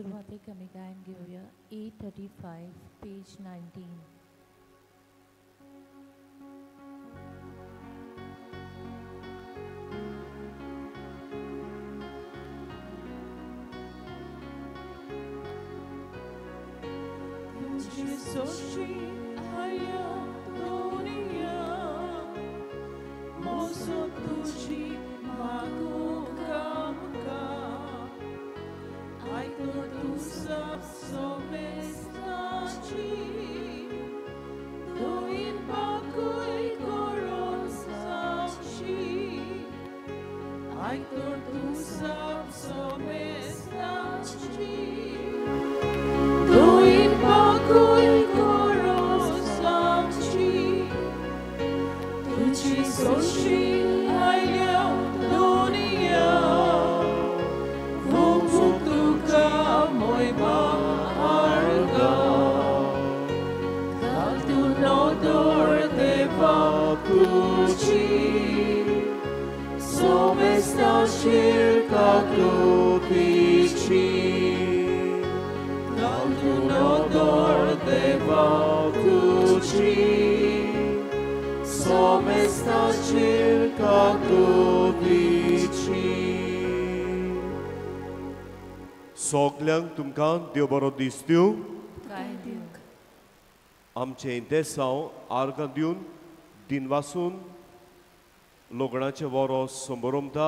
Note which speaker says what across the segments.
Speaker 1: सुरवातेक आमी गायन घेवया 835 पेज 19.
Speaker 2: तुझी सोशी आया दुनिया मोसो तुझी मागू कामका आयतो तू सब सोमेस्ताची दोन पाकुय कोरोसाची आयतो तू सब सोमेस्ताची दोन पाकुय कोरोसाची तुझी सोशी आयल्या दुनिया
Speaker 3: सगल्यांक तुमकां देव बरो दीस दिवं. आमचें देसांव आर्गां दिवन दिनवासून लोगणाचें वरो समोरमता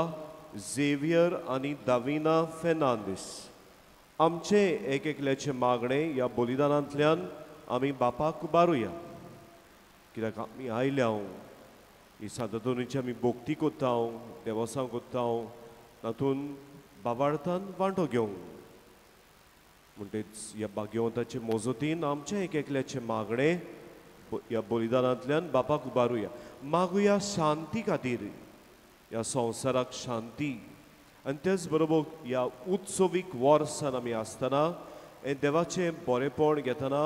Speaker 3: झेवियर आनी दाविना फेर्नांदीस. आमचें एक एकल्याचें मागणें ह्या बलिदानांतल्यान आमी बापाक उबारुया, कित्याक आमी आयल्या ही सांतातोनीची आमी भक्ती करता, देवसां करता, तातूंत बाबार्थान वांटो घेवंक. म्हणटेच ह्या भाग्यवंताचे मोजतीन आमचें एक एकल्याचें मागणें ह्या बलिदानांतल्यान बापाक उबारुया. मागुया शांती खातीर, ह्या संवसाराक शांती, आनी तेच बरोबर ह्या उत्सवीक वर्सान आमी आसतना हें देवाचें बरेपण घेतना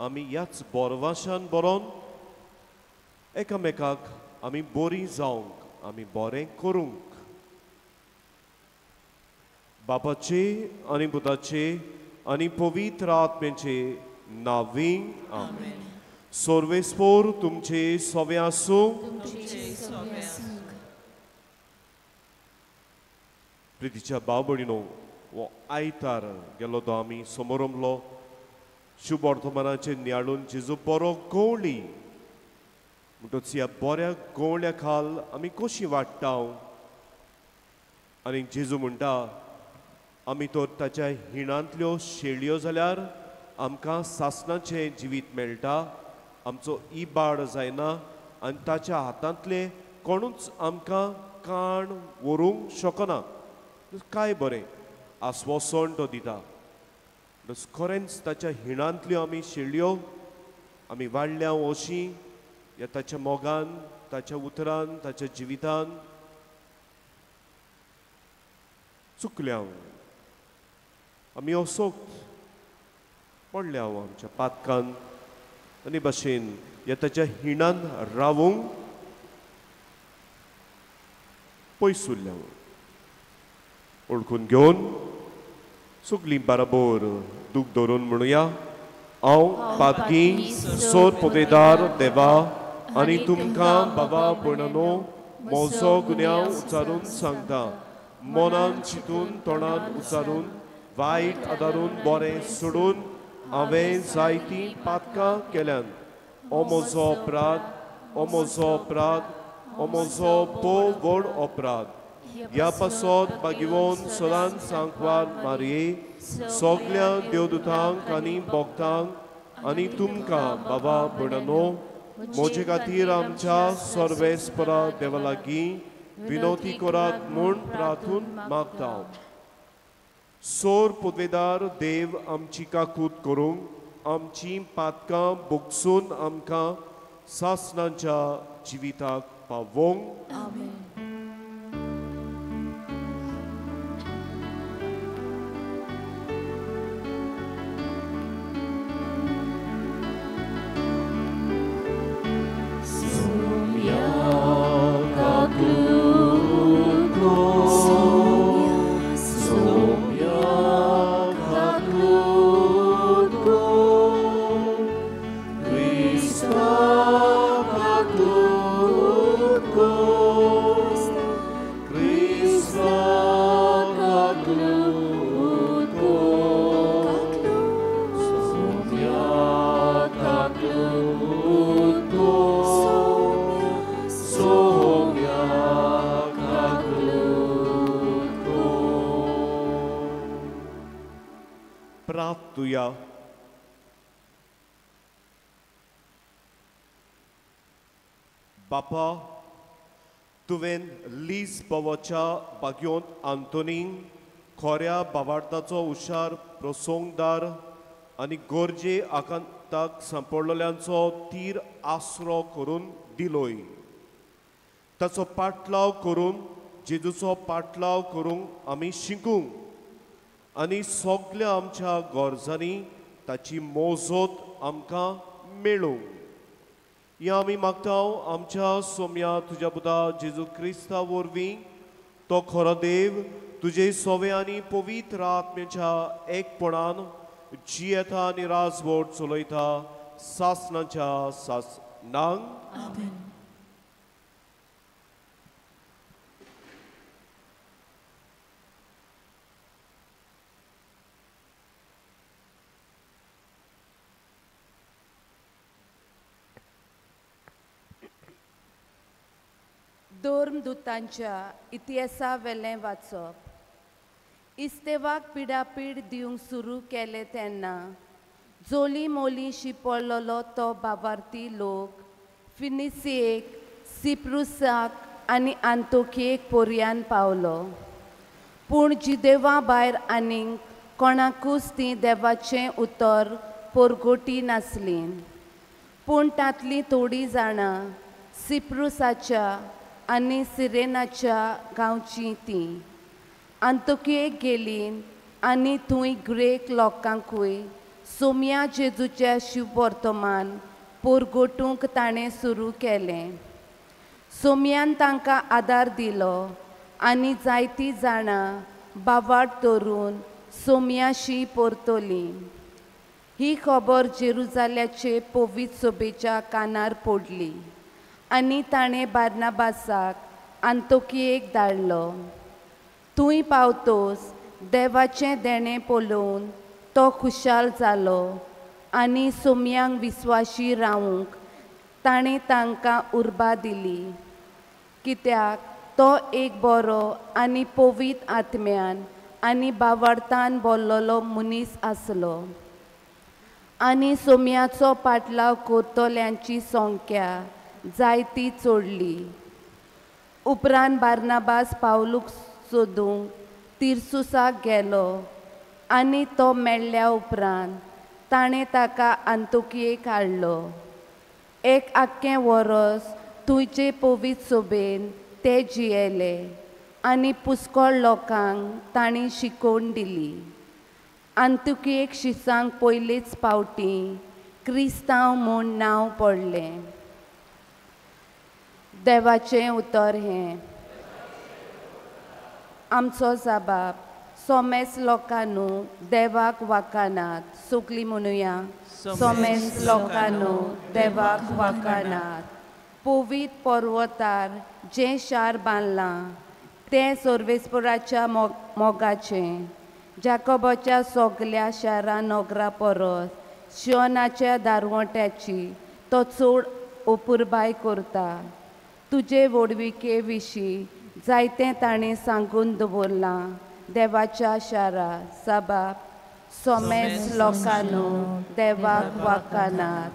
Speaker 3: आमी ह्याच बोरवाशान बरोवन एकामेकाक आमी बरीं जावंक, आमी बरें करूंक. बापाचे आनी पुताचे आनी पवित्र आत्म्याचे नांवी आमेन. सर्वेस्पोर तुमचे सवे आसूं. प्रितीच्या भाव भयणीनो, हो आयतार गेलो तो आमी समोरमलो शुभ वर्तमानाचेर नियाळून जेजू बरो गवळी. म्हणटच ह्या बऱ्या गवळ्या खाल आमी कशी वाडटा. आनी जेजू म्हणटा आमी तर ताच्या हिणांतल्यो शेळयो जाल्यार आमकां सासणाचें जिवीत मेळटा, आमचो इबाड जायना आनी ताच्या हातांतलें कोणूच आमकां काण व्हरूंक शकना. काय बरें आस्वासन तो दिता. खरेंच ताच्या हिणांतल्यो आमी शेळयो आमी वाडल्या अशी ह्या ताच्या मोगान, ताच्या उतरान, ताच्या जिवितान चुकल्या आमी, असोक्त पडल्या आमच्या पातकान आनी भाशेन ह्या ताच्या हिणान रावूंक पयस उरल्या. ओळखून घेवन सगळीं बराबर दूख धरून म्हणुया, हांव पातकी सोर पोतेदार देवा आनी तुमकां बाबा भयणानो म्हजो गुन्यांव उच्चारून सांगता. मनान चिंतून, तोंडान उच्चारून, वायट आदारून, बरें सोडून हांवें जायतीं पातकां केल्यान. ओ म्हजो अपराध, ओ म्हजो अपराध, ओ म्हजो भोव व्हड अपराध. ह्या पासत बागिवोन सदांच सांकवार मारये सगल्या देवदूतांक आनी भक्तांक आनी तुमकां बाबा भयणानो म्हजे खातीर आमच्या सर्वेस्परा देवा लागीं विनवती करात म्हूण प्रार्थून मागता. सोर पुदवेदार देव आमची काकूत करूंक, आमची पातकां बोगसून आमकां सासणाच्या जिविताक पावोवंक.
Speaker 2: Soumya
Speaker 3: प्रार्थुया. बापा, तुवें लीज बाबाच्या बागयोंत आंतोनी खोऱ्या बावार्थाचो हुशार प्रसंगदार आनी गरजे आकांताक सांपडलेल्यांचो तीर आसरो करून दिलोय. ताचो पाटलाव करून जेजूचो पाटलाव करूंक आमी शिकूंक आनी सगल्या आमच्या गरजांनी ताची मोजत आमकां मेळूंक. ह्या आमी मागता आमच्या सोम्या तुज्या पुता जेजू क्रिस्ता वरवीं, तो खरो देव तुजे सोवे आनी पवित्र आत्म्याच्या एकपणान जियेता आनी राजवट चलयता सासणाच्या सासणांक.
Speaker 2: आमेन.
Speaker 4: धर्मदूतांच्या इतिहासावेलें वाचप. इस्तेवाक पिडापीड दिवंक सुरू केलें तेन्ना जोली मोली शिंपडलेलो तो बाबार्थी लोक फिनिसियेक, सिप्रुसाक आनी आंतोखियेक पोरयान पावलो. पूण जिदेवा भायर आनीक कोणाकूच तीं देवाचें उतर पोरगोटी नासलीं. पूण तांतलीं थोडीं जाणां सिप्रुसाच्या आनी सिरेनाच्या गांवचीं तीं आंतोखियेक गेलीं आनी थंय ग्रेक लोकांकूय सोम्या जेजूच्या शिववर्तमान पोरगोटूंक ताणें सुरू केलें. सोम्यान तांकां आदार दिलो आनी जायतीं जाणां बावाट धरून सोम्याशी परतलीं. ही खबर जेरुजाल्याचे पवित्र सभेच्या कानार पडली आनी ताणें बार्नाबासाक आंतोखियेक धाडलो. थंय पावतोच देवाचें देणें पळोवन तो खुशाल जालो आनी सोम्यांक विस्वाशी रावूंक ताणें तांकां उर्बा दिली, कित्याक तो एक बरो आनी पवित्र आत्म्यान आनी बावार्थान भरलेलो मनीस आसलो. आनी सोम्याचो पाटलाव करतल्यांची संख्या जायती चडली. उपरांत बार्नाबास पावलूक सोदूंक तिर्सुसाक गेलो आनी तो मेळ्ळ्या उपरांत ताणें ताका आंतोखियेक हाडलो. एक आख्खें वरस थंयचे पवित्र सभेन ते जियेले आनी पुस्कळ लोकांक तांणी शिकोवन दिली. आंतोखियेक शिसांक पयलेच पावटी क्रिस्तांव म्हूण नांव पडलें. देवाचें उतर हें. आमचो जाबाब सोमेस लोकांनू देवाक वाकानात. सगलीं म्हणुया, सोमेस लोकांनू देवाक वाकानात. पवित्र पर्वतार जें शार बांदलां तें सर्वेस्पराच्या मोगाचें, जाकोबाच्या सगल्या शारां नगरा परस शियोनाच्या दारवंट्याची तो चड अपुरबाय करता. तुजे व्हडविके विशीं जायतें ताणें सांगून दवरलां देवाच्या शारा. साबाब सोमेस लोकांनू देवाक वाकानात.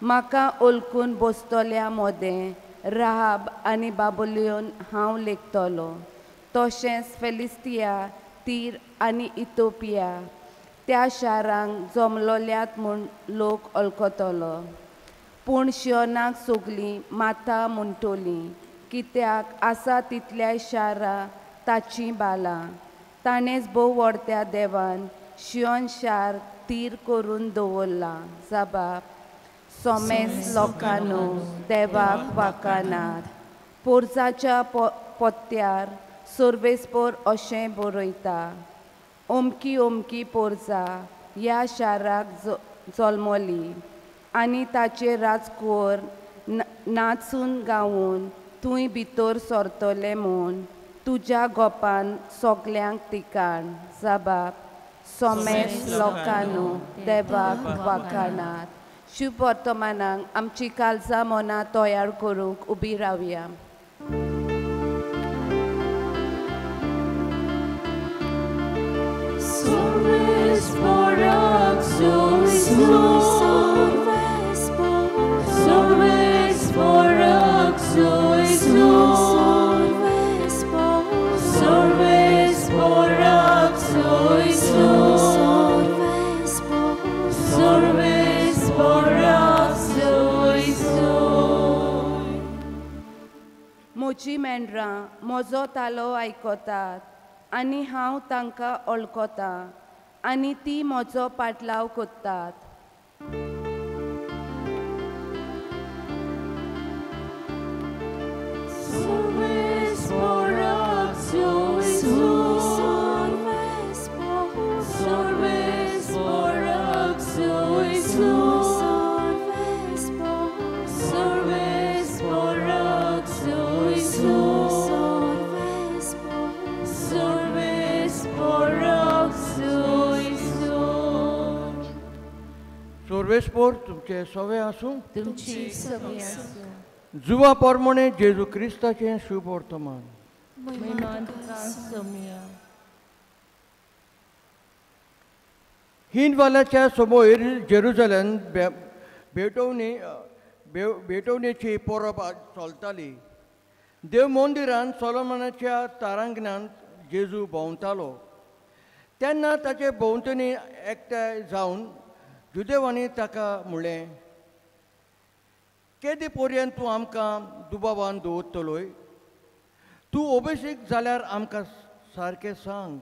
Speaker 4: म्हाका ओलकून बसतल्या मोदें राहाब आनी बाबुलियोन हांव लेखतलो, तशेंच फेलिस्तिया, तीर आनी इथोपिया त्या शारांक जमलोल्यात म्हूण लोक वळखतलो. पूण शियोनाक सगलीं माता म्हणटलीं, कित्याक आसा तितल्या शारां ताचीं बालां. ताणेंच भोव व्हडत्या देवान शियोन शार तीर करून दवरलां. जाबाब सोमेस लोकांनू देवाक वाकानात. पोरसाच्या पोत्यार सर्वेस्पोर अशें बरयता, अमकी अमकी पोरसा ह्या शाराक जल्मली आनी ताचे राजकुंवर नाचून गावून थंय भितर सरतले म्हूण तुज्या गोपान सगल्यांक तिकाण. जाबाब सोमेस लोकांनू देवाक वाकानात. शुभ वर्तमानाक आमची काळजां मनां तयार करूंक उबी रावया.
Speaker 2: Service for
Speaker 4: म्हजी मेंढरां म्हजो तालो आयकतात आनी हांव तांकां वळखतां आनी ती म्हजो पाटलाव करतात.
Speaker 5: सर्वेस्पोर तुमचे सवे आसूं.
Speaker 1: तुमची सवे आसूं.
Speaker 5: जुवा परमणे जेजू क्रिस्ताचें शुभ वर्तमान. हिंदवाल्याच्या समोर जेरुजलेम भेटवणेची परब चलताली. देव मंदिरान सोलोमनाच्या तारांगणांत जेजू भोंवतालो तेन्ना ताचे भोंवतणी एकठांय जावन जुदेवांनी ताका म्हणलें, केदे पर्यंत तूं आमकां दुबावान दवरतलोय? तूं ओबेसीक जाल्यार आमकां सारकें सांग.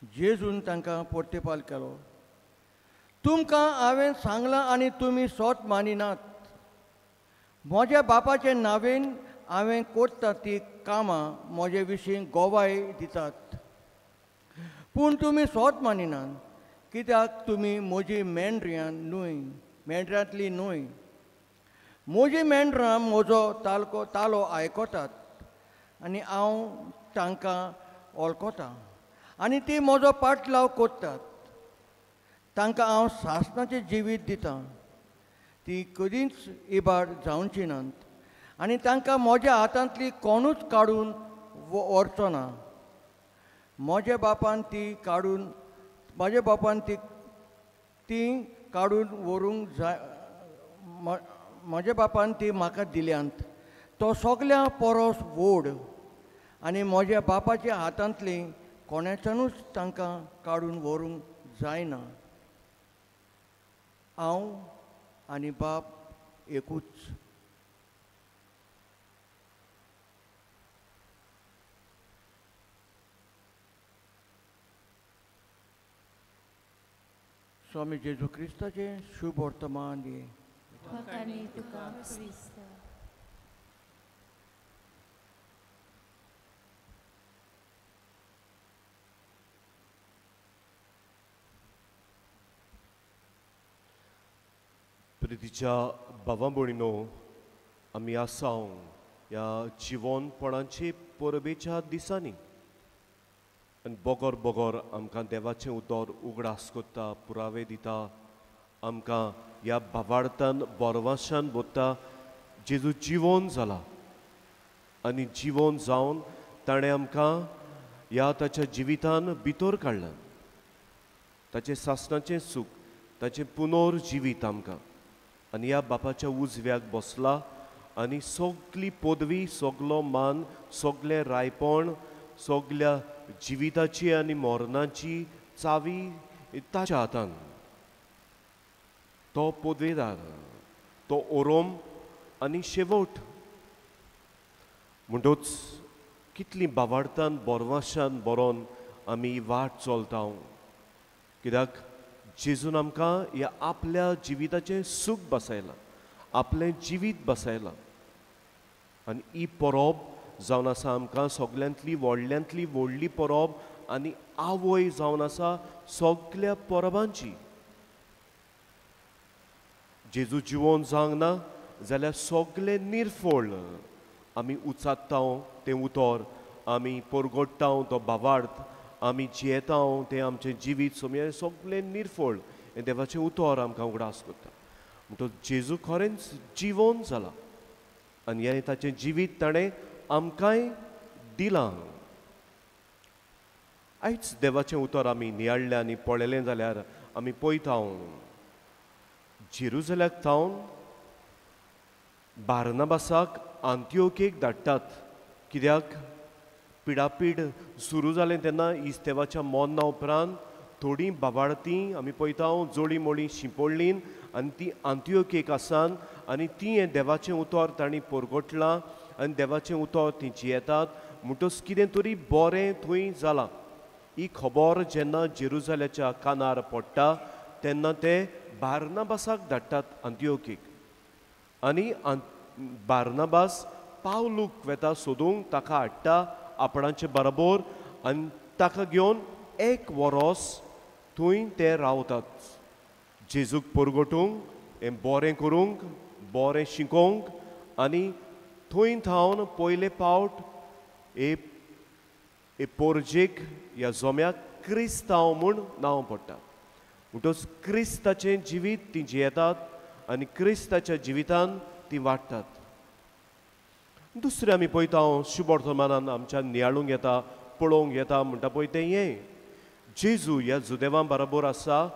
Speaker 5: जेजून तांकां परतेपाल केलो, तुमकां हांवें सांगलां आनी तुमी सोत मानिनात. म्हज्या बापाचे नांवेन हांवें करता ती कामां म्हजे विशीं गोवाय दितात, पूण तुमी सोत मानिनात कित्याक तुमी म्हजी मेंढऱ्यां न्हय, मेंढऱ्यांतली न्हय. म्हजी मेंढरां म्हजो तालो आयकतात आनी हांव तांकां वळखतां आनी ती म्हजो पाटलाव करतात. तांकां हांव सासणाचें जिवीत दितां, ती कदींच इबाड जावची नात आनी तांकां म्हज्या हातांतली कोणूच काडून व्हरचो ना. म्हज्या बापान ती काडून म्हज्या बापान ती काडून व्हरूंक जाय. म्हज्या बापान ती म्हाका दिल्यांत. तो सगल्यां परस व्हड आनी म्हज्या बापाच्या हातांतली कोणाच्यानूच तांकां काडून व्हरूंक जायना. हांव आनी बाप एकूच. स्वामी जेजू क्रिस्ताचें शुभ वर्तमान.
Speaker 3: प्रितीच्या भावा भयणीनो, आमी आसा ह्या जिवनपणाचे परबेच्या दिसांनी आनी बोगोर बोगोर आमकां देवाचें उतर उगडास करता, पुरावे दिता, आमकां ह्या भावार्थान बोरवाशान बोत्ता. जेजू जिवन जाला आनी जिवन जावन ताणें आमकां ह्या ताच्या जिवितान भितर काडलां. ताचें सासणाचें सूख, ताचें पुनर्जिवीत आमकां आनी ह्या बापाच्या उजव्याक बसला आनी सगली पदवी, सगलो मान, सगलें रायपण, सगल्या जिविताची आनी मरणाची चावी ताच्या हातान. तो पदवेदार, तो ओरोम आनी शेवट. म्हणटूच कितली भावार्थान बोरवाशान बरोवन आमी वाट चलता. कित्याक जेजून आमकां ह्या आपल्या जिविताचें सूख बसयलां, आपलें जिवीत बसयलां. आनी ही परब जावन आसा आमकां सगल्यांतली व्हडल्यांतली व्हडली परब आनी आवय जावन आसा सगल्या परबांची. जेजू जिवोन जावंक ना जाल्यार सगलें निर्फळ. आमी उचात्ता तें उतर, आमी परगट्टा तो भावार्थ, आमी जियेता तें आमचें जिवीत सोमये सगलें निर्फळ. हें देवाचें उतर आमकां उगडास करता. म्हणटच जेजू खरेंच जिवोन जाला आनी हें ताचें जिवीत ताणें आमकांय दिलां. आयज देवाचें उतर आमी नियाळ्ळें आनी पळयलें जाल्यार आमी पळयता जेरुजल्याक थावन बार्नाबासाक आंतिओकेक धाडटात. कित्याक पिडापीड सुरू जालें तेन्ना इस्तेवाच्या मोन्ना उपरांत थोडीं बाबाळतीं आमी पळयता जोळी मोळी शिंपोडलीं आनी ती आंतिओकेक आसान आनी ती हें देवाचें उतर तांणी परगटलां आनी देवाचें उतर ती जियेतात, म्हणटच कितें तरी बरें थंय जालां. ही खबर जेन्ना जेरुजाल्याच्या कानार पडटा तेन्ना ते बार्नाबासाक धाडटात अंतियोकीक आनी बार्नाबास पावलूक वेता सोदूंक, ताका हाडटा आपणाचे बरोबर आनी ताका घेवन एक वरोस थंय ते रावतात, जेजूक परगटूंक, हें बरें करूंक, बरें शिकोवंक. आनी थंय थावन पयले पावट हे पोरजेक ह्या जोम्याक क्रिस्तांव म्हूण नांव पडटा. म्हणटच क्रिस्ताचें जिवीत तीं जियेतात आनी क्रिस्ताच्या जिवितान तीं वाडटात. दुसरें आमी पळयता शुभवर्तमानान आमच्या नियाळूंक येता, पळोवंक येता म्हणटा पळय तें हें, जेजू ह्या जुदेवां बरोबर आसा,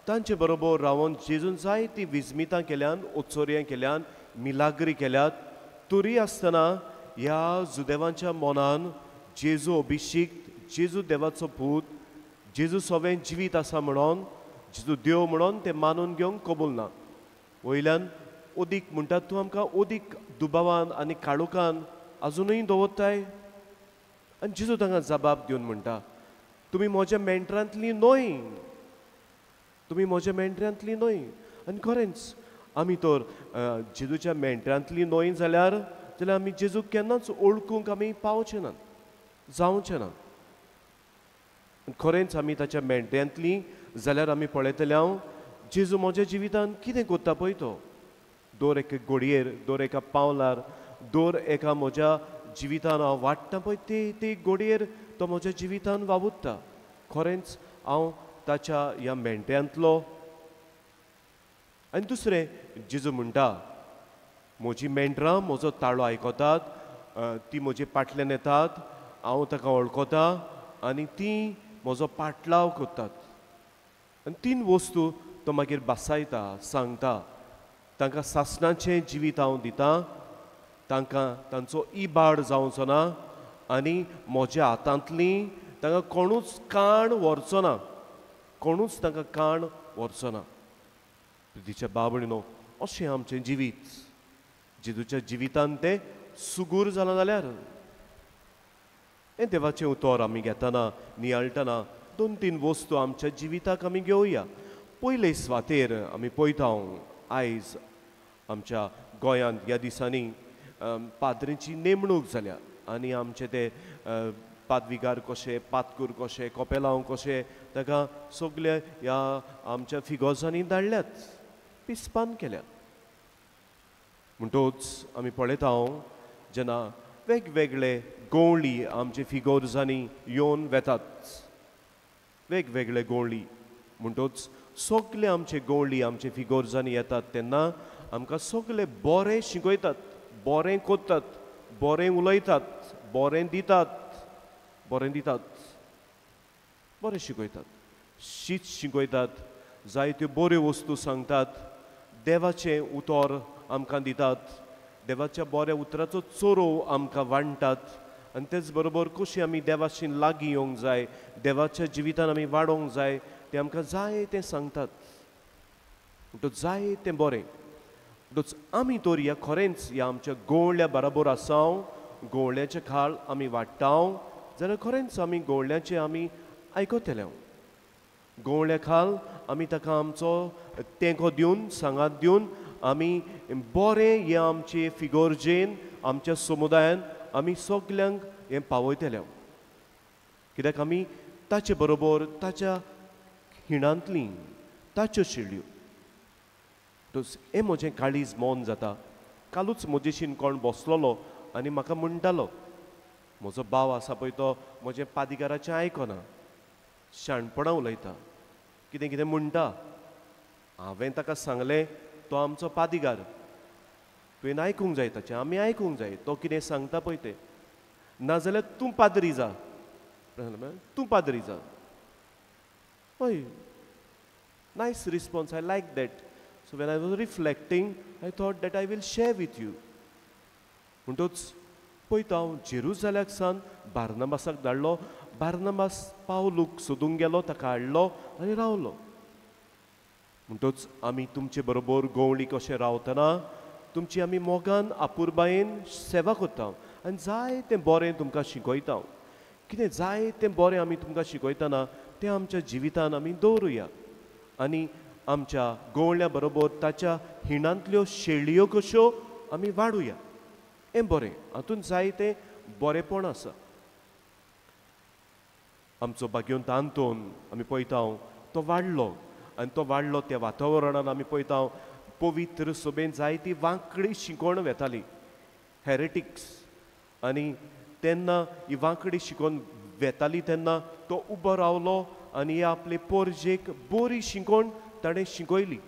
Speaker 3: तांचे बरोबर रावन जेजून जायतीं विजमितां केल्यान, ओचोरयां केल्यान, मिलाग्री केल्यात, तरी आसतना ह्या जुदेवांच्या मनान जेजू अभिषिक्त, जेजू देवाचो पूत, जेजू सवें जिवीत आसा म्हणून, जेजू देव म्हणून ते मानून घेवंक कबूल ना. वयल्यान ओदीक म्हणटात तूं आमकां ओदीक दुबावान आनी काळोखान आजुनूय दवरताय. आनी जेजू तांकां जबाब दिवन म्हणटा, तुमी म्हज्या मेंटरांतली न्हय, तुमी म्हज्या मेंटरांतली न्हय. आनी खरेंच आमी तर जेजूच्या मेंटरांतली न्हय जाल्यार आमी जेजूक केन्नाच वळखूंक आमी पावचे नात, जावचे ना. खरेंच आमी ताच्या मेंटरांतली जाल्यार आमी पळयतले हांव जेजू म्हज्या जिवितान कितें करता पळय तो, दर एका घडयेर, दर एका पावलार, दर एका म्हज्या जिवितान हांव वाडटा पळय ते घडयेर तो म्हज्या जिवितान वावुरता. खरेंच हांव ताच्या ह्या मेंट्यांतलो. आनी दुसरें जेजू म्हणटा, म्हजी मेंढरां म्हजो ताळो आयकतात, ती म्हजे पाटल्यान येतात, हांव ताका वळखता आनी ती म्हजो पाटलाव करतात. आनी तीन वस्तू तो मागीर बासायता, सांगता तांकां. सासणाचें जिवीत हांव दितां तांकां, तांचो इबाड जावचो ना आनी म्हज्या हातांतली तांकां कोणूच काण व्हरचो ना, कोणूच तांकां काण व्हरचो ना. प्रितीच्या बाबणीनो, अशें आमचें जिवीत जेजूच्या जिवितान तें सुगूर जालां जाल्यार हें देवाचें उतर आमी घेतना, नियाळटना दोन तीन वस्तू आमच्या जिविताक आमी घेवया. पयले सुवातेर आमी पळयता आयज आमच्या गोंयांत ह्या दिसांनी पाद्रींची नेमणूक जाल्या आनी आमचे ते पादविगार कशे, पातकूर कशे, कोपेलांव कशे ताका सगळे ह्या आमच्या फिगोर्जांनी धाडल्यात, पिसपान केल्यात. म्हणटच आमी पळयता जेन्ना वेगवेगळे गवळी आमचे फिगोर्जांनी येवन वेतात, वेगवेगळे गवळी, म्हणटच सगळे आमचे गवळी आमचे फिगोर्जांनी येतात तेन्ना आमकां सगळे बरें शिकयतात, बरें करतात, बरें उलयतात, बरें दितात, बरें दितात, बरें शिकयतात, शीत शिकयतात, जायत्यो बऱ्यो वस्तू सांगतात, देवाचें उतर आमकां दितात, देवाच्या बऱ्या उतराचो चोरो आमकां वांट्टात. आनी तेच बरोबर कशी आमी देवाशी लागीं येवंक जाय, देवाच्या जिवितान आमी वाडोवंक जाय, तें आमकां जाय तें सांगतात. म्हणटच जाय तें बरें. म्हणटच आमी तर ह्या खरेंच ह्या आमच्या गवळ्या बराबर आसा, गवळ्याचे खाल आमी वाडटा जाल्यार खरेंच आमी गवळ्याचें आमी आयकतले. गवळ्या खाल आमी ताका आमचो तेंको दिवन, सांगात दिवन आमी बरें हें आमचे फिगोर्जेन, आमच्या समुदायान आमी सगल्यांक हें पावयतले. कित्याक आमी ताचे बरोबर ताच्या खिणांतली ताच्यो शिळ्यो. हें म्हजें काळीज मौन जाता. कालूच म्हजेशीन कोण बसलेलो आनी म्हाका म्हणटालो, म्हजो भाव आसा पळय तो म्हजें पादिगाराचें आयकना, शाणपणां उलयता, कितें कितें म्हणटा. हांवें ताका सांगलें, तो आमचो पादिगार, तुवें आयकूंक जाय ताचें, आमी आयकूंक जाय तो कितें सांगता पळय तें, नाजाल्यार तूं पाद्री जा, तूं पाद्री जा. हय, nice response, I like that. So when I was reflecting I thought that I will share with you. म्हणटच पळयता हांव जेरुजाल्याक सावन बार्नाबासाक धाडलो, बार्नाबास पावलूक सोदूंक गेलो, ताका हाडलो आनी रावलो. म्हणटच आमी तुमचे बरोबर गवळी कशें रावतना, तुमची आमी मोगान आपुरबायेन सेवा करता आनी जाय तें बरें तुमकां शिकयता. कितें जाय तें बरें आमी तुमकां शिकयतना तें आमच्या जिवितान आमी दवरुया आनी आमच्या गवळण्या बरोबर ताच्या हिणांतल्यो शेळयो कश्यो आमी वाडुया. हें बरें, हातूंत जायतें बरेंपण आसा. आमचो भाग्यवंत आंतोन आमी पळयता तो वाडलो आनी तो वाडलो त्या वातावरणान आमी पळयता पवित्र सभेन जायती वांकडी शिकोवन वेताली, हेरेटिक्स. आनी तेन्ना ही वांकडी शिकोवन वेताली तेन्ना तो उबो रावलो आनी आपले पोरजेक बरी शिकोवन ताणें शिकयली.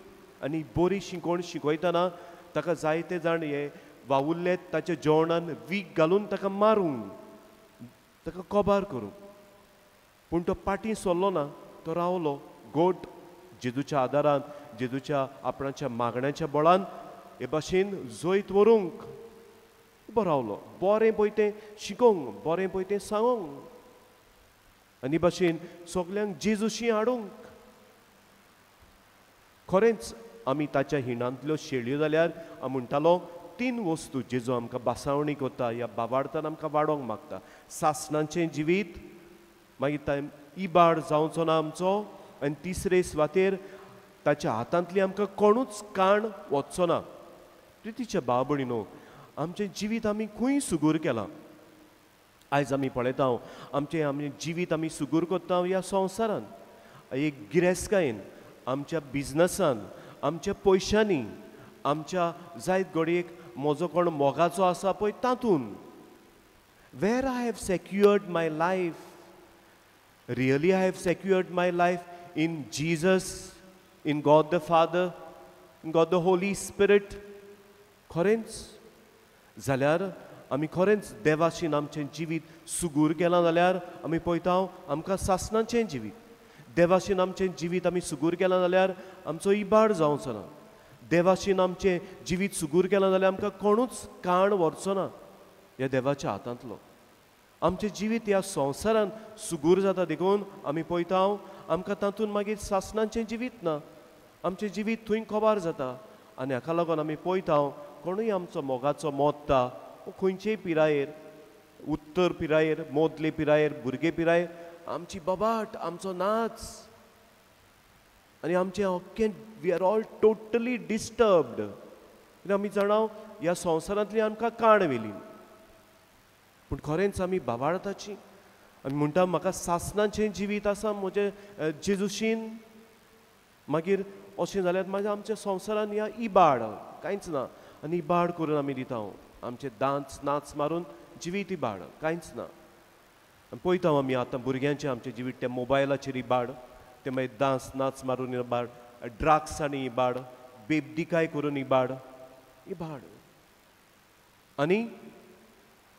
Speaker 3: आनी बरी शिकोवन शिकयतना ताका जायते जाण हे वावुरले, ताच्या जेवणान वीख घालून ताका मारूंक, ताका कबार करूंक. पूण तो पाटी सरलो ना, तो रावलो गोट जेजूच्या आदारान, जेजूच्या आपणाच्या मागण्याच्या बळान हे भाशेन जैत व्हरूंक उबो रावलो. बरें पळय तें शिकोवंक, बरें पळय तें सांगोंक आनी भाशेन सगल्यांक जेजूशी हाडूंक. खरेंच आमी ताच्या हिणांतल्यो शेळयो जाल्यार हांव म्हणटालो तीन वस्तू जेजू आमकां बासावणी करता, ह्या बाबार्थान आमकां वाडोवंक मागता. सासणाचें जिवीत, मागीर इबाड जावचो ना आमचो, आनी तिसरे सुवातेर ताच्या हातांतली आमकां कोणूच काण वचचो ना. प्रितीच्या भाव भयणीनो, आमचें जिवीत आमी खंय सुगूर केलां? आयज आमी पळयता आमचें आमचें जिवीत आमी सुगूर करता ह्या संवसारान, एक गिरेस्तकायेन, आमच्या बिजनसान, आमच्या पयशांनी, आमच्या जायत घडयेक म्हजो कोण मोगाचो आसा पळय तातूंत. Where I have secured my life, really I have secured my life in Jesus, in God the Father, in God the Holy Spirit. खरेंच जाल्यार आमी खरेंच देवाशीन आमचें जिवीत सुगूर केलां जाल्यार आमी पळयता आमकां सासणाचें जिवीत. देवाशीन आमचें जिवीत आमी सुगूर केलां जाल्यार आमचो इबाड जावचो ना. देवाशीन आमचें जिवीत सुगूर केलां जाल्यार आमकां कोणूच काण व्हरचो ना ह्या देवाच्या हातांतलो. आमचें जिवीत ह्या संवसारान सुगूर जाता देखून आमी पळयता आमकां तातूंत मागीर सासणाचें जिवीत ना, आमचें जिवीत थंय कबार जाता. आनी हाका लागून आमी पळयता कोणूय आमचो मोगाचो मोत्ता, खंयचेय पिरायेर, उत्तर पिरायेर, मोदले पिरायेर, भुरगे पिरायेर, आमची बबाट, आमचो नाच आनी आमचें अख्खें we are all totally disturbed. कित्याक आमी जाणा ह्या संवसारांतली आमकां काण व्हेली. पूण खरेंच आमी बाबाळताची आमी म्हणटा म्हाका सासणाचें जिवीत आसा म्हजें जेजूशीन. मागीर अशें जाल्यार मागीर आमच्या संवसारान ह्या इबाड कांयच ना आनी इबाड करून आमी दिता, आमचे डांस नाच मारून जिवीत इबाड कांयच ना. पळयता आमी आतां भुरग्यांचें आमचें जिवीत त्या मोबायलाचेर इबाड, ते मागीर डांस नाच मारून इबाड, ड्रग्स आनी इबाड, बेबदिकाय करून इबाड, इबाड. आनी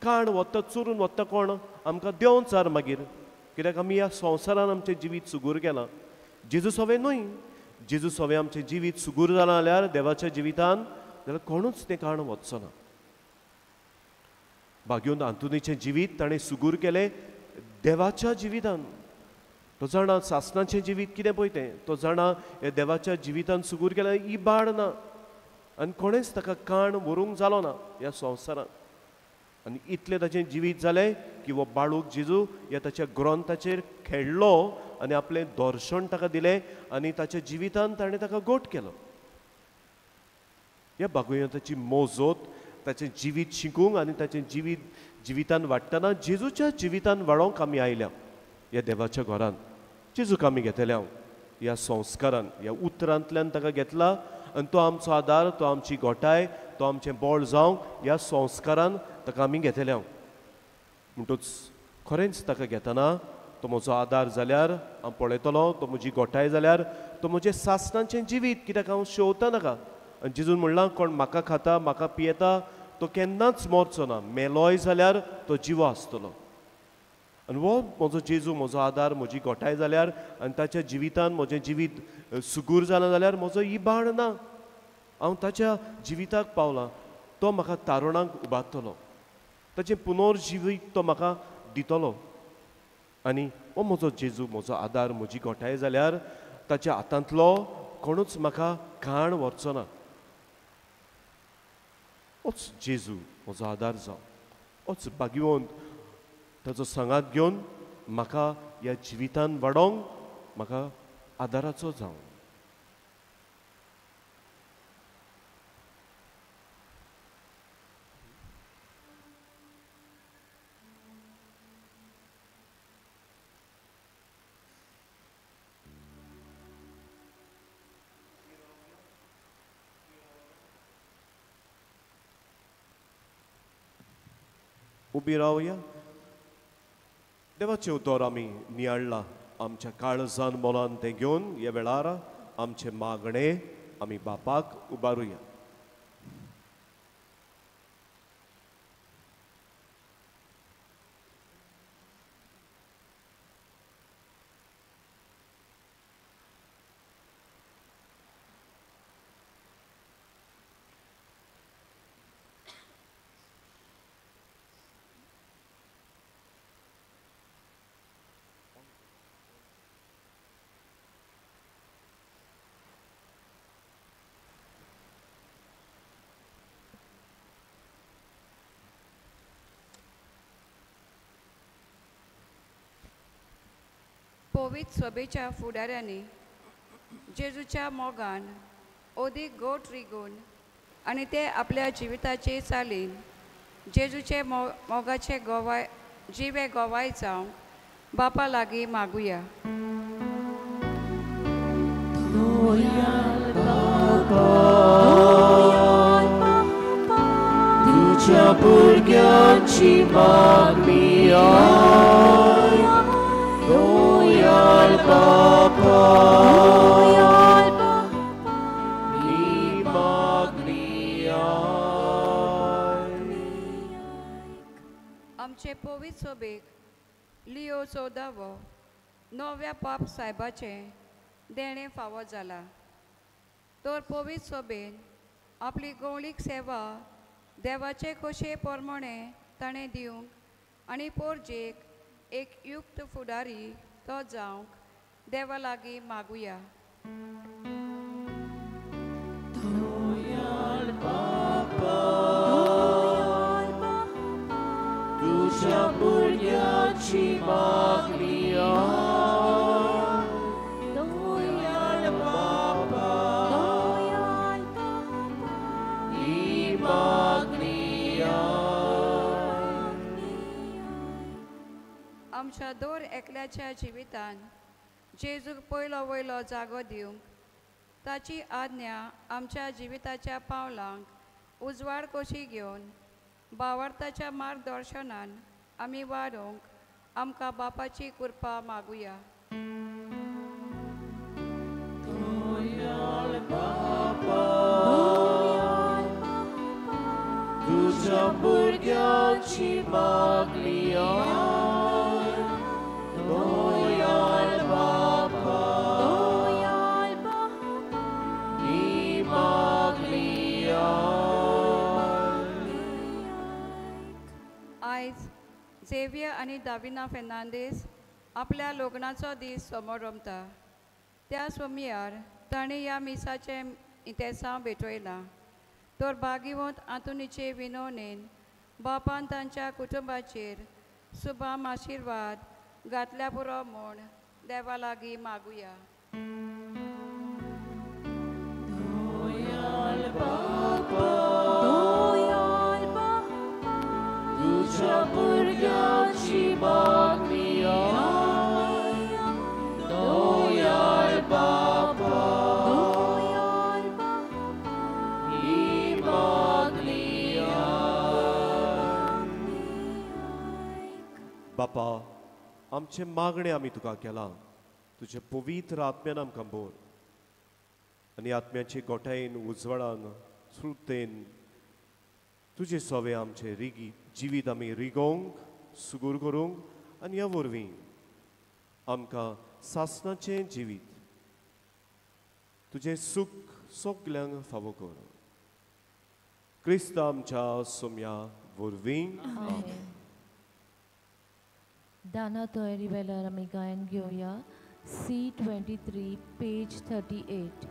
Speaker 3: काण वता चोरून वता कोण आमकां देंवचार मागीर, कित्याक आमी ह्या संवसारान आमचें जिवीत सुगूर केलां. जेजू सवें न्हय, जेजू सवें आमचें जिवीत सुगूर जालां जाल्यार देवाच्या जिवितान जाल्यार कोणूच तें काण वचचो ना. भाग्योन आंतोनीचें जिवीत ताणें सुगूर केलें देवाच्या जिवितान. तो जाणा सासणाचें जिवीत कितें पळय तें, तो जाणा ह्या देवाच्या जिवितान सुगूर केलें, इबाड ना आनी कोणेंच ताका काण व्हरूंक जालो ना ह्या संवसारान. आनी इतलें ताचें जिवीत जालें की हो बाळूक जेजू ह्या ताच्या ग्रंथाचेर खेळ्ळो आनी आपलें दर्शन ताका दिलें आनी ताच्या जिवितान ताणें ताका गोट केलो. ह्या बागुयताची मोजोत ताचें जिवीत शिकूंक आनी ताचें जिवीत जिवितान वाडटना जेजूच्या जिवितान वाडोवंक आमी आयल्या ह्या देवाच्या घरान. जेजूक आमी घेतल्या ह्या संस्कारान, ह्या उतरांतल्यान ताका घेतला आनी तो आमचो आदार, तो आमची गोठाय, तो आमचें बळ जावंक ह्या संस्कारान ताका आमी घेतल्या. म्हणटूच खरेंच ताका घेतना तो म्हजो आदार जाल्यार हांव पळयतलो, तो म्हजी गोठाय जाल्यार तो म्हजें सासणाचें जिवीत, कित्याक हांव शेवता नाका. आनी जेजून म्हणलां कोण म्हाका खाता म्हाका पियेता तो केन्नाच मरचो ना, मेलोय जाल्यार तो जिवो आसतलो. आनी हो म्हजो जेजू म्हजो आदार, म्हजी गोठाय जाल्यार आनी ताच्या जिवितान म्हजें जिवीत सुगूर जालां जाल्यार म्हजो इबाड ना, हांव ताच्या जिविताक पावलां, तो म्हाका तारुणाक उबारतलो, ताचें पुनर्जिवीत तो म्हाका दितलो. आनी हो म्हजो जेजू म्हजो आदार, म्हजी गोठाय जाल्यार ताच्या हातांतलो कोणूच म्हाका घाण व्हरचो ना. ओच जेजू म्हजो आदार जावं, ओच भाग्यवंत ताचो सांगात घेवन म्हाका ह्या जिवितान वाडोवंक म्हाका आदाराचो जावं. उबी रावया. देवाचें उतर आमी नियाळ्ळां, आमच्या काळजान मोलान तें घेवन ह्या वेळार आमचें मागणें आमी बापाक उबारुया.
Speaker 6: पवित्र सभेच्या फुडाऱ्यांनी जेजूच्या मोगान अदीक गोट रिगून आनी ते आपल्या जिविताचे चालीन जेजूचे मोगाचे गोवाय जिवे गोवाय जावंक बापा लागीं मागुया.
Speaker 2: तुझ्या भुरग्यांची मागणी दयाळ बापा, ही मागणी.
Speaker 6: आमचे पवित्र सभेक लिओ 14वो नव्या पाप साहेबाचें देणें फावो जालां. तर पवित्र सभेन आपली गौळीक सेवा देवाचे खोशये प्रमाणे ताणें दिवंक आनी पोरजेक एक युक्त फुडारी तो जावंक देवा लागीं मागुया.
Speaker 2: दयाळ बापा, तुझ्या भुरग्यांची मागणी. दयाळ बापा, ही मागणी.
Speaker 6: आमच्या दर एकल्याच्या जिवितान जेजूक पयलो वयलो जागो दिवंक ताची आज्ञा आमच्या जिविताच्या पावलांक उजवाड कशी घेवन बावार्थाच्या मार्गदर्शनान आमी वाडोवंक आमकां बापाची कृपा मागुया.
Speaker 2: दयाळ बापा, तुझ्या भुरग्यांची मागणी. दयाळ बापा, ही मागणी.
Speaker 6: आयज झेवियर आनी दाविना फेर्नांदीस आपल्या लग्नाचो दीस समोर रमता. त्या सोमयार तांणी ह्या मिसाचें इतेसांव भेटयलां. तर भागिवंत आंतोनीचे विनवणेन बापान तांच्या कुटुंबाचेर सुभाम आशिर्वाद घातल्या पुरो म्हूण देवा लागीं मागुया.
Speaker 2: दयाळ बापा, तुझ्या भुरग्यांची मागणी. दयाळ बापा, ही मागणी.
Speaker 3: बापा, आमचें मागणें आमी तुका केलां, तुजे पवित्र आत्म्यान आमकां भर आनी आत्म्याचे गोठायेन उजवाडान स्फूर्तेन तुजे सवे आमचें रिगी जिवीत आमी रिगोवंक सुगूर करूंक आनी ह्या वरवीं आमकां सासणाचें जिवीत तुजें सूख सगल्यांक फावो कर. क्रिस्त आमच्या सोम्या वरवीं.
Speaker 1: दाना तयारी वेळार आमी गायन घेवया. C23 page 38.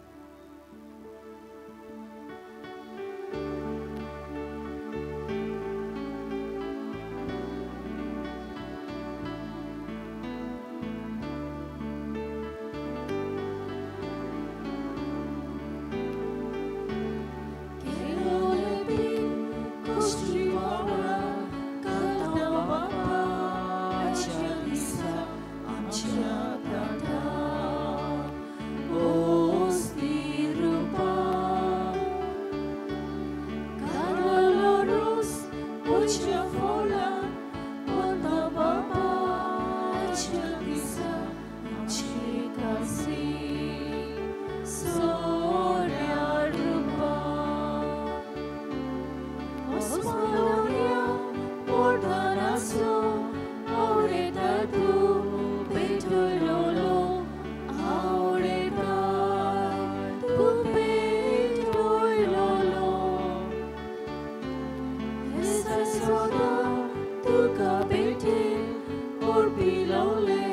Speaker 2: रावले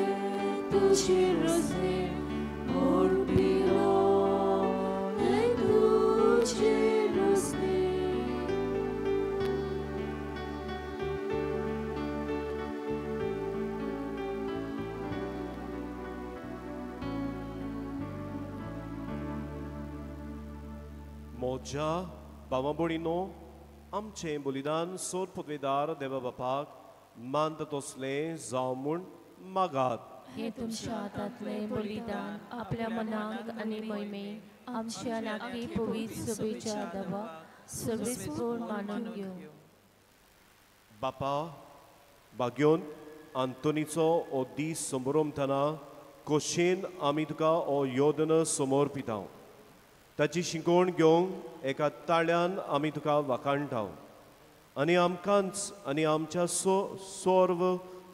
Speaker 2: तुझे रोजने मोडपिलो तुझे रोजने.
Speaker 3: म्हज्या भावा भयणीनो, आमचें बलिदान सोर पदवेदार देवा बापाक मानता तसलें जावं म्हूण मागात.
Speaker 1: हे तुमच्या हातांतलें बलिदान आपल्या मनाक आनी महिमेक आमच्या नाकी पवित्र सभेच्या देवाक सर्वेस्पोर मानून घेवं.
Speaker 3: बापा, भाग्योन आंतोनीचो हो दीस समोरमतना खोशयेन आमी तुका हो योदन समोर पिता. ताची शिंकोवण घेवंक एका ताळ्यान आमी तुका वाखाणटा आनी आमकांच आनी आमच्या सर्व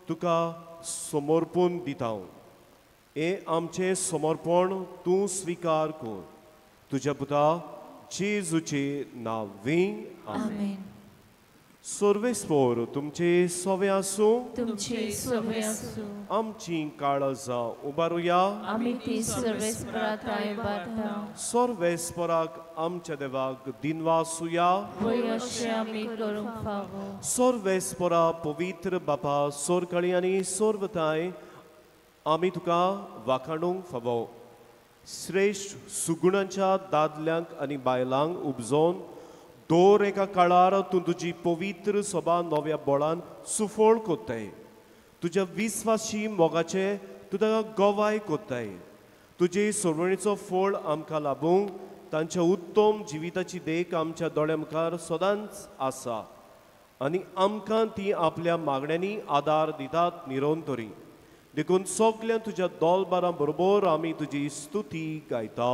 Speaker 3: तुका समर्पून दिता. हें आमचें समर्पण तूं स्विकार कर तुज्या पुता जेजूचे नांवी. आमेन. सर्वेस्पोर तुमचे सवे आसूं,
Speaker 1: तुमचे सवे आसूं.
Speaker 3: आमची काळजां उबारुया,
Speaker 1: आमी ती सर्वेस्परा थांय उबारता.
Speaker 3: सर्वेस्पराक आमच्या देवाक दिनवासुया,
Speaker 1: वय अशें आमी करूंक फावो.
Speaker 3: सर्वेस्परा पवित्र बापा, सोरकळी आनी सर्वताय आमी तुका वाखाणूंक फावो. श्रेश्ठ सुगुणांच्या दादल्यांक आनी बायलांक उपजोवन दर एका काळार तूं तुजी पवित्र सभा नव्या बळान सुफळ कोत्ताय. तुज्या विस्वासी मोगाचे तूं ताका गवाय कोत्ताय. तुजे सोडवणीचो फळ आमकां लाबूंक तांच्या उत्तम जिविताची देख आमच्या दोळ्या मुखार सदांच आसा आनी आमकां ती आपल्या मागण्यांनी आदार दितात निरंतरी. देखून सगळ्या तुज्या दोलबारां बरोबर आमी तुजी स्तुती गायता.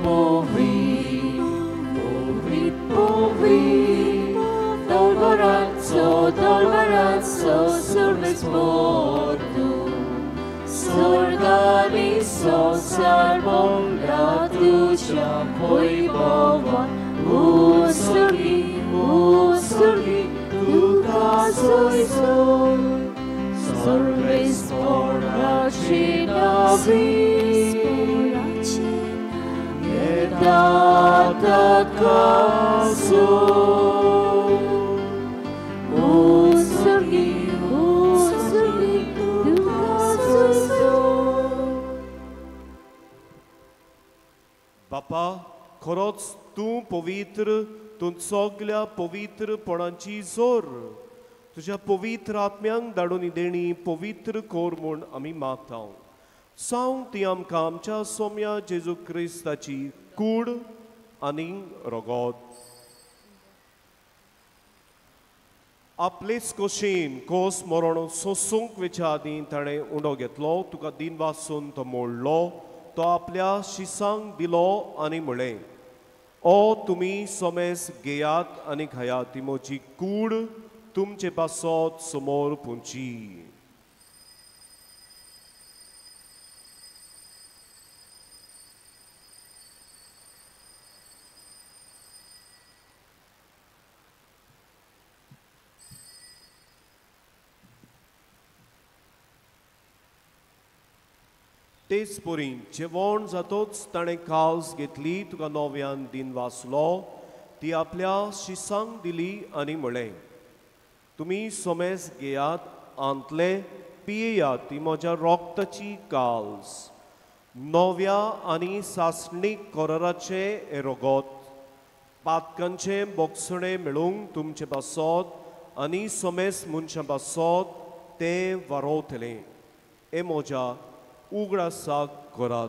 Speaker 2: Povit, povit, dolbarazzo, dolbarazzo, survesportu, sorganiso, sarbonda, tuja, poibova, usurgi, usurgi, duca, soiso, sorvesporta, cinavi, Tata kaso, usurgi, usurgi, duka.
Speaker 3: बापा, खरोच तूं पवित्र, तूं सगल्या पवित्रपणाची जोर. तुज्या पवित्र आत्म्यांक धाडून देणी पवित्र कोर म्हूण आमी मागता. सावंक ती आमकां आमच्या सोम्या जेजू क्रिस्ताची कूड आनी रगत. आपलेच कोशीन कोस मरण सोसूंक वेच्या आदीं ताणें उंडो घेतलो, तुका दिन वासून तो मोडलो, तो आपल्या शिसांक दिलो आनी म्हळें, ओ तुमी सोमेस घेयात आनी खायात, ती म्हजी कूड तुमचे पासत समोर पुंची. तेच परी जेवण जातोच ताणें कावस घेतली, तुका नव्यान दिन वाचलो, ती आपल्या शिसांक दिली आनी म्हळें, तुमी सोमेस घेयात आंतले पियेयात, ती म्हज्या रोगताची काल्स, नव्या आनी सासणीक कराराचें रगत, पातकांचें बोगसणें मेळूंक तुमचे पासत आनी सोमेस मनशां पासत तें वारोवतलें. हें म्हज्या उगडासाक करात.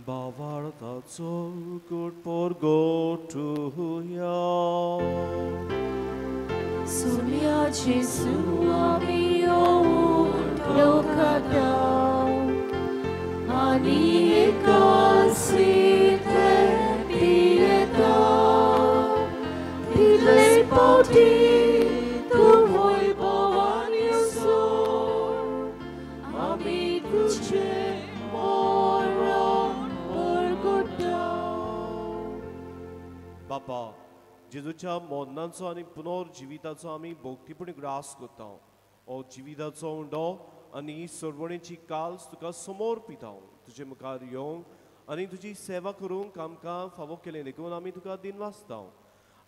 Speaker 3: बावार्थाचो कुटपोर गोठुया
Speaker 2: Sumia Jesu amio lokata ani ekasite pieta फावटी तूं वैभवान येसर आमी तुजें मरण परगटा.
Speaker 3: बापा, जेजूच्या मरणाचो आनी पुनर्जिविताचो आमी भक्तीपणी ग्रास करता. हो जिविताचो उंडो आनी सरवणेची काल्स तुका समोर पिता. तुजे मुखार येवंक आनी तुजी सेवा करूंक आमकां फावो केलें देखून आमी तुका दिनवासता.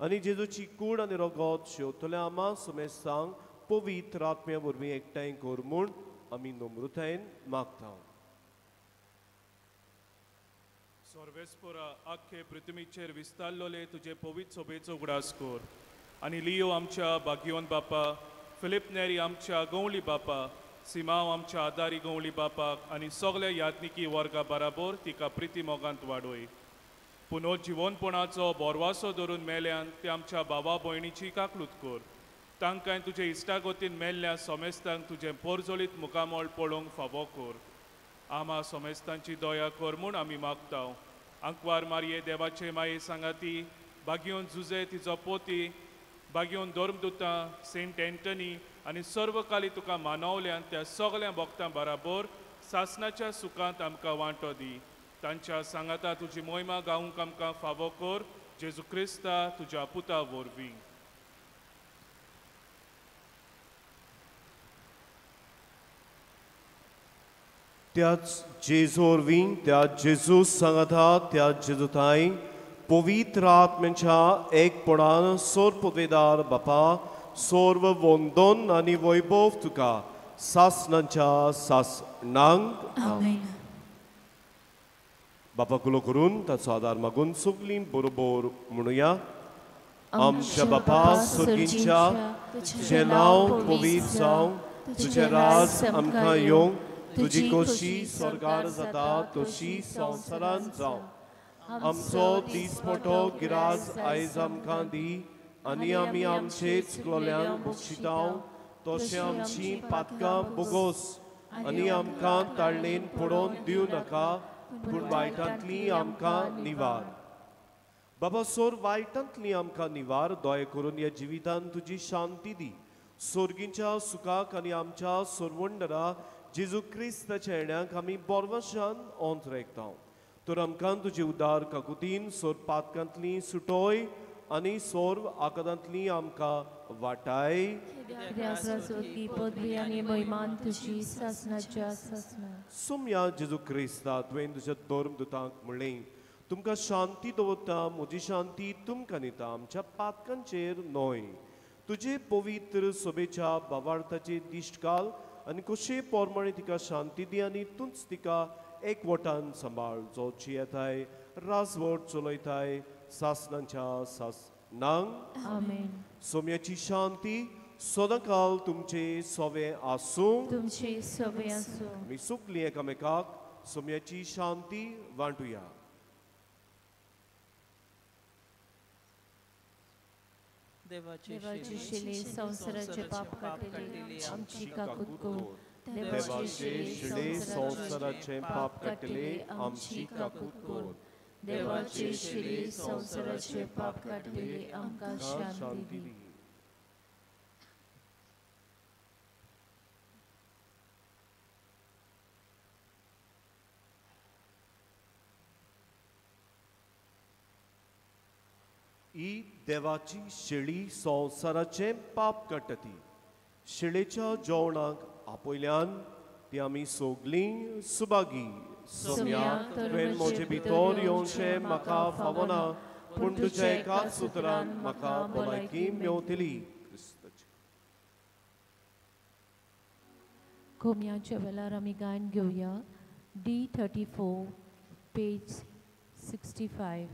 Speaker 3: आनी जेजूची कूड आनी रगत शेवतल्या आमा सुमेस्तांक पवित्र आत्म्या वरवीं एकठांय कर म्हूण आमी नम्रतायेन मागता.
Speaker 7: सर्वेस्पोरा, आख्खे पृथ्वीचेर विस्तारलोले तुजे पवित्र सोबेचो उगडास कर आनी लियो आमच्या बागियोन बापा, फिलीप नेरी आमच्या गवळी बापा, सिमाव आमच्या आदारी गवळी बापाक आनी सगल्या याज्ञिकी वर्गा बराबर तिका प्रिती मोगांत वाडोय. पुनर्जिवनपणाचो बोरवासो धरून मेल्यान ते आमच्या भावा भयणीची काकलूत कर. तांकां तुजे इश्टागतीन मेल्ल्या सोमेस्तांक तुजें पोरजोलीत मुखामळ पळोवंक फावो कर. आमा सोमेस्तांची दया कर म्हूण आमी मागता. आंकवार मारये देवाचे माये सांगाती, बागियोन जुजे तिजो पोती, बागियोन धर्मदुतां सेंट एंटनी आनी सर्वकाली तुका मानवल्यान त्या सगल्या भक्तां बराबर सासनाच्या सुखांत आमकां वांटो दी. तांच्या सांगाता तुजी मोहिमा गावंक आमकां फावो कर. जेजू क्रिस्ता तुज्या पुता वरवीं.
Speaker 3: त्याच जेजू वरवीं, त्या जेजू सांगाता, त्या जेजूताय पवित्र आत्म्याच्या एकपणान सोर पदवेदार बापा, सर्व वंदन आनी वैभव तुका सासनाच्या सासनांक.
Speaker 1: आमेन.
Speaker 3: बापा कुलो करून ताचो आदार मागून सगलीं बरोबर म्हणुया. आमच्या बापा सर्गीच्या, तुजें नांव पवित्र जावं, तुजें राज आमकां येवं, तुजी खोशी स्वर्गार जाता तशी संवसारांत जावं. आमचो दीसपटो गिराज आयज आमकां दी आनी आमी आमचे चुकलोल्यांक बक्षितांव तशें आमची पातकां बोगोस आनी आमकां ताळणेन पडोवन दिवं नाका, पूण वायटांतली आमकां निवार. बाबा, सोर वायटांतली आमकां निवार. दया करून ह्या जिवितान तुजी शांती दी. सोर्गींच्या सुखाक आनी आमच्या सोरवंडरा जेजू क्रिस्ताच्या येण्याक आमी बोरवशान ओंत रेखता. तर आमकां तुजे उदार काकुतीन सोर पातकांतली सुटोय आनी सोर्व आकादांतली आमकां वाटाय. सोम्या जेजू क्रिस्ता, तुवें तुज्या धर्मदुतांक म्हणलें, तुमकां शांती दवरता, म्हजी शांती तुमकां दिता, आमच्या पातकांचेर न्हय तुजे पवित्र सोबेच्या बावार्थाचे दिश्ट घाल आनी कशे पोरमाणे तिका शांती दी आनी तूंच तिका एकवटान सांबाळ, जो जियेताय राजवट चलयताय सासनांच्या सासनांक.
Speaker 1: आमेन.
Speaker 3: सोम्याची शांती सदांकाल तुमचे सोवे आसूं.
Speaker 1: तुमचे सोवे आसूं.
Speaker 3: आमी सगलीं एकामेकाक सोम्याची शांती वांटुया.
Speaker 1: देवाची शिले संवसाराचे पाप काडटले आमची काकूत कर.
Speaker 3: देवाचे शिले संवसाराचे पाप काडटले आमची काकूत कर.
Speaker 1: देवाचे शिले संवसाराचे पाप काडटले आमकां शांती दी.
Speaker 3: ही देवाची शेळी संवसाराचें पाप काडटा. ती शेळेच्या जेवणाक आपयल्यान ती आमी सगलीं सुभागी. सोम्या, तुवें म्हजे भितर येवचें म्हाका फावना, पूण तुज्या एकाच उतरान म्हाका भलायकी मेवतली. क्रिस्ताची
Speaker 1: कोम्याच्या वेळार आमी गायन घेवया. D 34 page 65.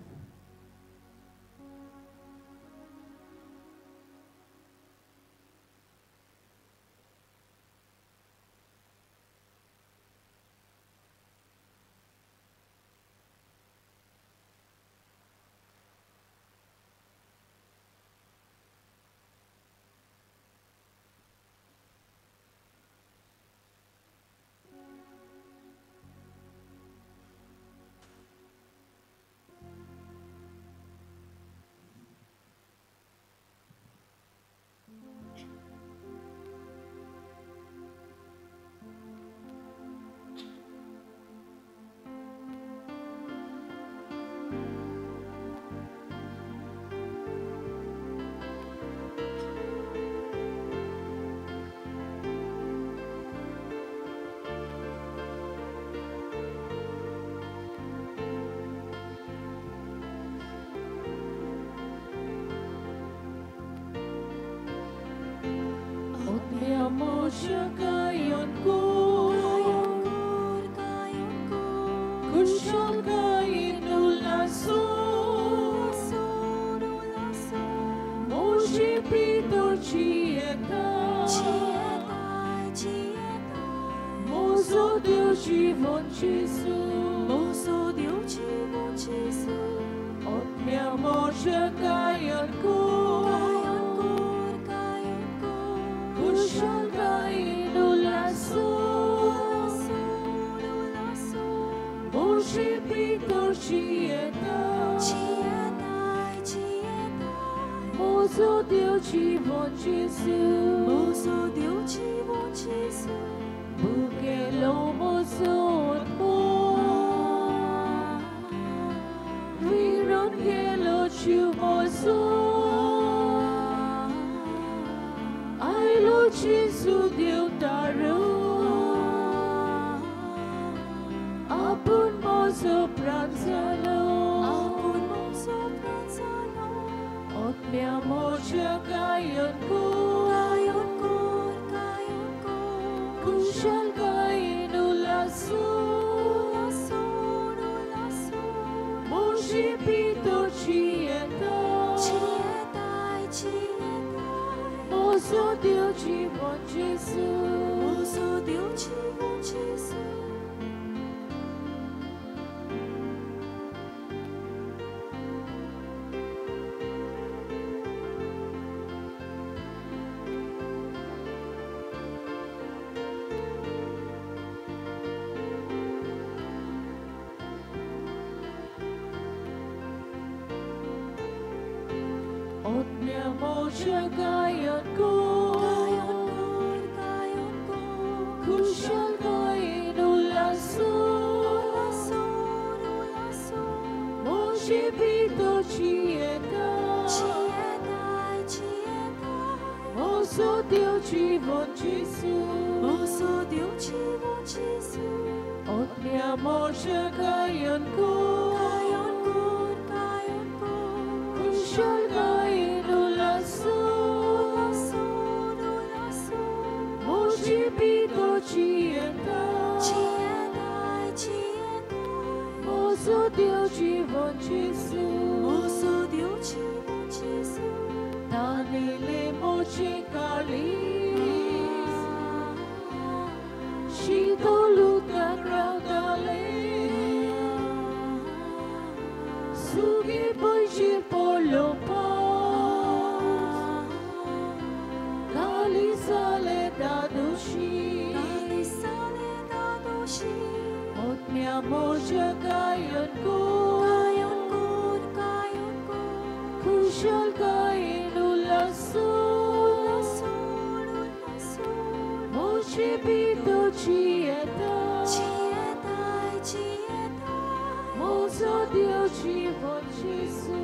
Speaker 2: मोज्या गायन कोर खुशालकायेन उल्हासो मोजे भितर जियेता मोजो देव जिवन जेजू आत्म्या मोज्या गायन कोर खुशालकायेन उल्हासो मोजे भितर जियेता मोजो देव जिवन जेजू भुकेलो मोजो आत्मो विरून गेलो जीव मोजो आयलो जेजू देव तारो आपूण मोजो प्राण जालो आत्म्या मोज्या गायन कोर खुशालकायेन उल्हासो मोजे भितर जियेता मोजो देव जिवन जेजू आत्म्या मोज्या गायन कोर खुशालकायेन उल्हासो मोजे भितर जियेता मोजो देव जिवन जेजू आत्म्या मोज्या गायन कोर खुशालकायेन उल्हासो मोजे भितर जियेता मोजो देव जिवन जेजू तानेले मोजे काळीज शीतल उदकाक रावताले सुगे पयशेर पडलो पावस काळीजाले दादोशी आत्म्या मोज्या गायन कोर खुशालकायेन उल्हासो मोजे भितर जियेता मोजो देव जिवन जेजू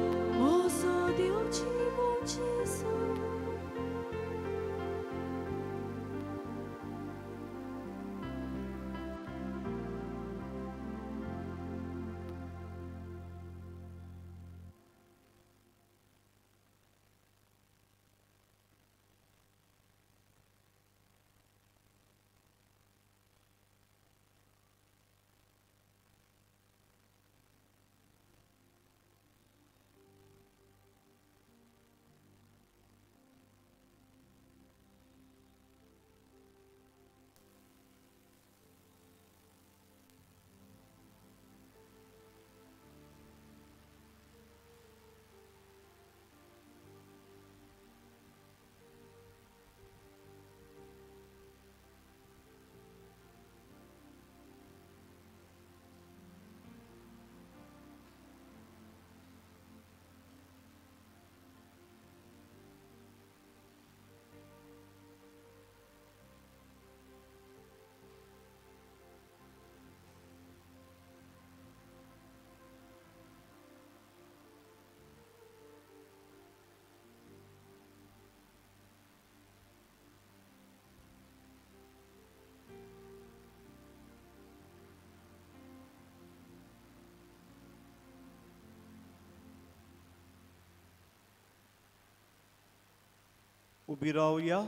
Speaker 3: उबी रावया.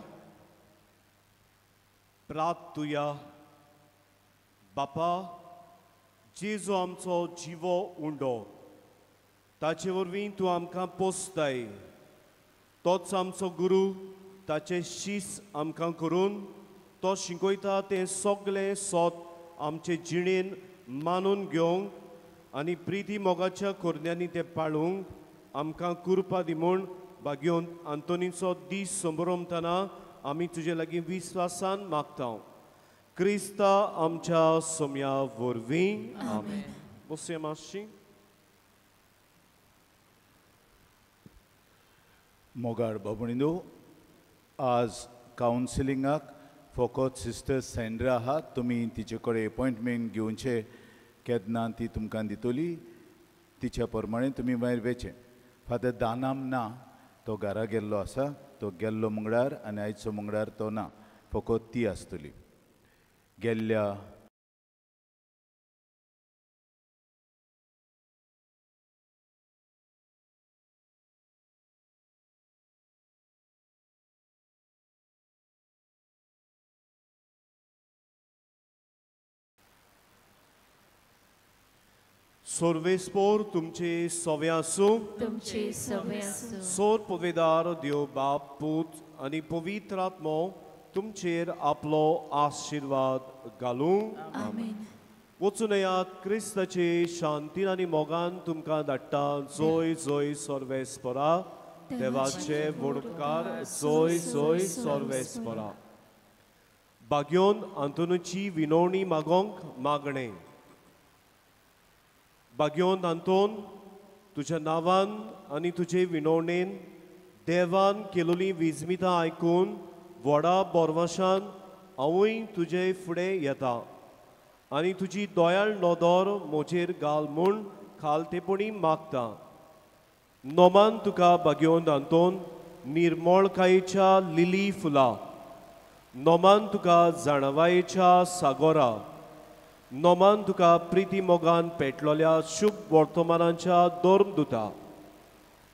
Speaker 3: प्रार्थुया. बापा, जेजू आमचो जिवो उंडो, ताचे वरवीं तूं आमकां पोसताय. तोच आमचो गुरू, ताचे शीस आमकां करून तो शिकयता तें सगळें सोत आमचे जिणेन मानून घेवंक आनी प्रिती मोगाच्या कोरण्यांनी तें पाळूंक आमकां कुरपा दी म्हूण भाग्योन आंतोनीचो दीस संभ्रमतना आमी तुजे लागीं विस्वासान मागता. क्रिस्ता आमच्या सोम्या वरवीं आमेन. बसया मातशी.
Speaker 8: मोगाळ बाबणीनो, आज कावन्सिलिंगाक फकत सिस्टर सँड्रा आहा. तुमी तिचे कडेन एपॉयंटमेंट घेवचे, केन्ना ती तुमकां दितली तिच्या प्रमाणे तुमी मागीर वेचें. फादर दानाम ना, तो घरा गेल्लो आसा. तो गेल्लो मंगळार आनी आयचो मंगळार तो ना, फकत ती आसतली. गेल्ल्या
Speaker 3: सर्वेस्पोर तुमचे सवे आसूं,
Speaker 1: तुमचे सवे आसूं.
Speaker 3: सोर पवेदार देव बाप पूत आनी पवित्र आत्मो तुमचेर आपलो आशिर्वाद घालूं.
Speaker 1: आमेन.
Speaker 3: वचून येयात, क्रिस्ताचे शांतीन आनी मोगान तुमकां धाडटा. जोय जोय सर्वेस्पोरा. देवाचे वडकार जोय जोय सर्वेस्पोरा. भाग्योन आंतोनीची विनवणी मागोंक मागणें. भाग्योन आंतोन, तुज्या नांवान आनी तुजे विनवणेन देवान केलोली विजमितां आयकून व्हडा बोरवाशान हांवूय तुजे फुडें येता आनी तुजी दयाळ नदर म्हजेर घाल म्हूण खालतेपणी मागता. नोमान तुका भाग्योन आंतोन निर्मळकायेच्या लिली फुलां, नोमान तुका जाणवायेच्या सागोरा, नोमान तुका प्रिती मोगान पेटलोल्या शुभ वर्तमानाच्या धर्मदुता.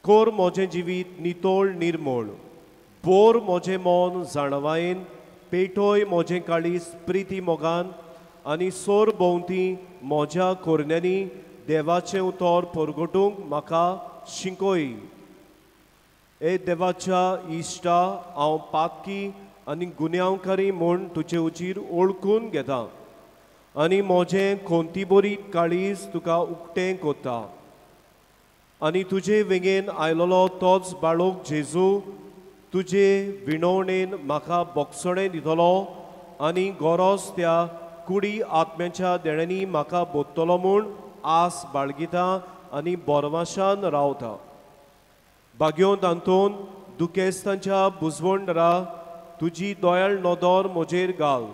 Speaker 3: कोर म्हजें जिवीत नितोळ निर्मोळ, बोर म्हजें मन जाणवायेन, पेटोय म्हजें काळीज प्रिती मोगान आनी सोर भोंवती म्हज्या कोरण्यांनी देवाचें उतर परगटूंक म्हाका शिकय. ए देवाच्या इश्टा, हांव पातकी आनी गुन्यांवकारी म्हूण तुजे उजीर ओळखून घेता आनी म्हजें कोंतीबरी काळीज तुका उक्तें कोता आनी तुजे वेंगेन आयलोलो तोच बाळोक जेजू तुजे विणवणेन म्हाका बोगसणें दितलो आनी गरज त्या कुडी आत्म्याच्या देण्यांनी म्हाका बोत्तलो म्हूण आस बाळगिता आनी बोरवाशान रावता. भाग्योंत आंतोन, दुखेस्तांच्या बुजवणदारा, तुजी दयाळ नदर म्हजेर घाल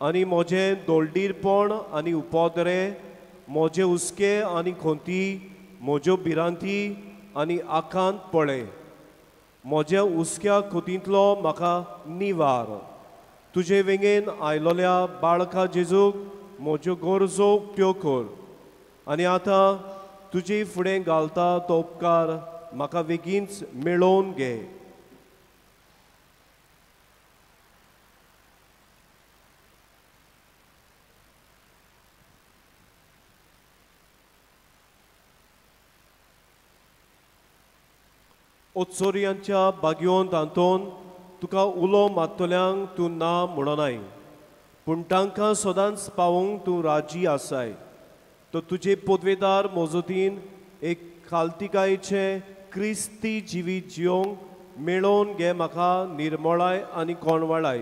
Speaker 3: आनी म्हजें दोळडीरपण आनी उपद्रे, म्हजे हुस्के आनी खोंती, म्हज्यो भिरांती आनी आकांत पळय. म्हज्या हुस्क्या खोतींतलो म्हाका निवार. तुजे वेंगेन आयलोल्या बाळका जेजूक म्हज्यो गरजो उक्त्यो कर आनी आतां तुजे फुडें घालता तो उपकार म्हाका बेगीनच मेळोवन घे. ओत्सोरियांच्या बागयोंत आंतोन, तुका उलो मात्तल्यांक तूं ना म्हणनाय, पूण तांकां सदांच पावोवंक तूं राजी आसाय. तो तुजे पदवेदार मजतीन एक खालतिकायेचें क्रिस्ती जिवीत जियोंक मेळोवन घे. म्हाका निर्मळाय आनी कोणवाळाय,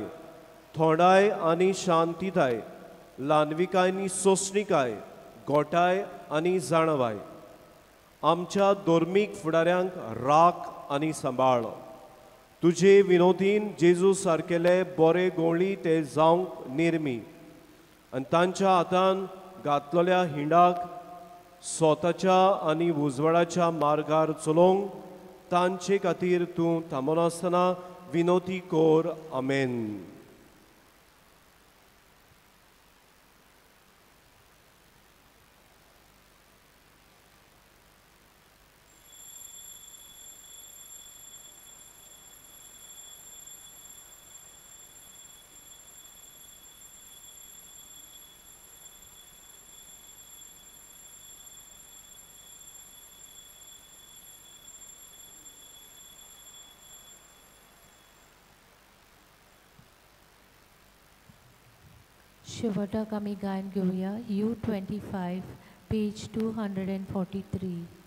Speaker 3: थोंडाय आनी शांतिताय, ल्हानविकाय आनी सोंसणिकाय, गोठाय आनी जाणवाय. आमच्या धर्मीक फुडाऱ्यांक राख आनी सांबाळ. तुजे विनोदीन जेजू सारकेले बरे गोंवळी ते जावंक निर्मी आनी तांच्या हातान घातलेल्या हिंडाक स्वताच्या आनी उजवाडाच्या मार्गार चलोवंक तांचे खातीर तूं थांबनासतना विनोदी कर. आमेन.
Speaker 1: शेवटाक आमी गायन घेवया U 25 page 243.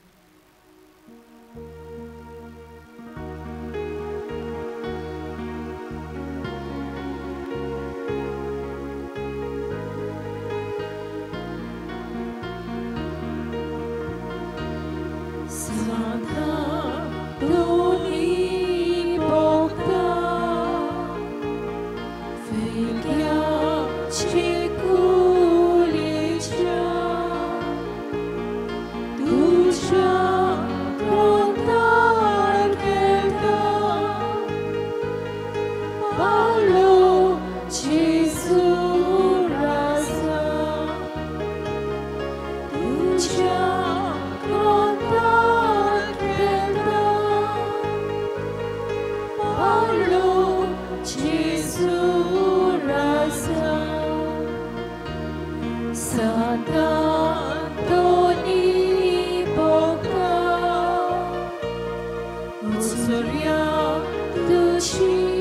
Speaker 2: Surya, Tushi.